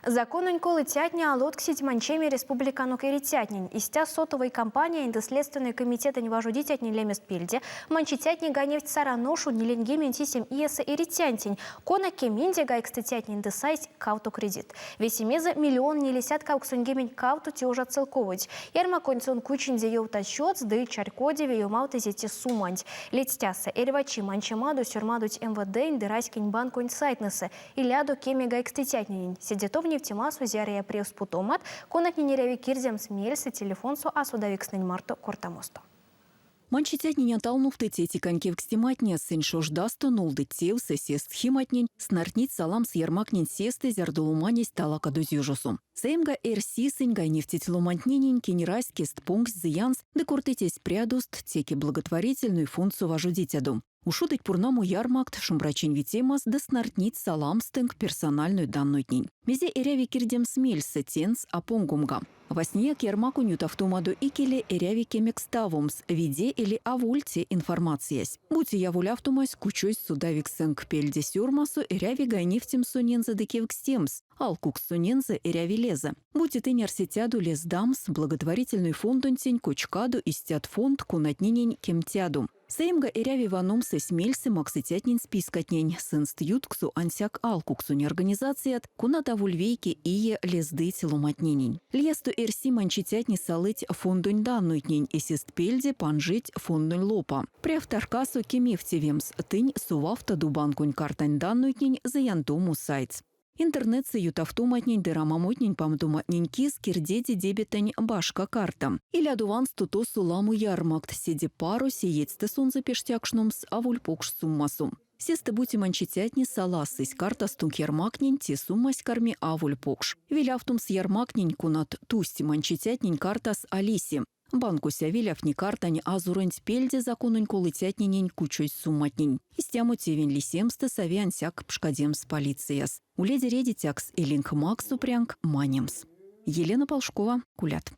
Закононь колыцятне а лотксить манчеме республиканок эрицятнень. Истя сотовой компаниянь ды Следственной комитетэнь важодицятнень лемест пельде манчицятне гайневтсть Саран ошу ниленьгемень иесэ эрицянтень, кона кеминзе гайгстыцятнень ды сайсь кавто кредит. Весемезэ миллион нилесядт 82 тёжат целковойть. Ярмаконть сон кучинзе ёвтазь счётс ды чарькодеви ёмавтызе те сумманть. Ледстясы, эрьва чи манчемадо сёрмадыть МВД-нь ды Раськень банконь сайтнэсэ. Илядо кеме гайгстыцятненень. Седе тов невтемасо зярыя превс путомат, конатнень эряви кирдемс мельсэ телефонсо асодавикстнэнь марто кортамосто. Манчицятнень а талновтыть этикань кевкстематне, сынь шождасто нолдыть тевс эсест схематнень, снартнить саламс ярмактнень сестэ, зярдо ломанесь талакадозь ёжосо. Саемга, эрси, сынь гайневтить ломантненень, кинь раськест понгсь зыянс, ды кортыть эсь прядост, теке благотворительной фондсо важодицядо. Ушодыть пурнамо ярмакт, шумбрачинь витемас ды снартнить саламс тынк персональной даннойтнень. Мезе эряви кирдемс мельсэ, тенс а понгомга. Васняяк ярмаконь ютавтомадо икеле эряви кемекставомс, виде эли аволь те информациясь. Бути яволявтомась кучозь содавиксэнк пельде сёрмасо, эряви гайневтемс сонензэ ды кевкстемс, алкукс сонензэ эряви лезэ. Бути тынь арсетядо лездамс благотворительной фондонтень, кочкадо истят фондт, конатненень кемтядо. Саемга, эряви ваномс эсь мельсэ максыцятнень спискатнень. Сынст ютксо ансяк алкуксонь организацият, конат аволь вейке ие лездыть ломантненень. Лиясто эрси манчицятне салыть фондонь даннойтнень, эсест пельде панжить фондонь лопа. Прявт таркасо кемевтевемс, тынь совавтадо банконь картань даннойтнень зыянтомо сайтс. Интернетсэ ютавтоматнень ды рамамотнень пандоматнень кис кирдеде дебетэнь башка карта. Илядо вансто тосо ламо ярмакт, седе паро сеедьстэ сонзэ пештякшномс аволь покш суммасо. Сестэ бути манчицятне саласызь картастонк ярмактнень, те суммась карми аволь покш. Велявтомс ярмактнень, конат тусть манчицятнень картас, а лиси. Банкось а велявтни картань азоронть пельде закононь колыцятненень кучозь сумматнень. Истямо тевень лисемстэ сави ансяк пшкадемс полицияс. Уледе редицякс, илинк максо прянк манямс. Елена Полшкова, Кулят.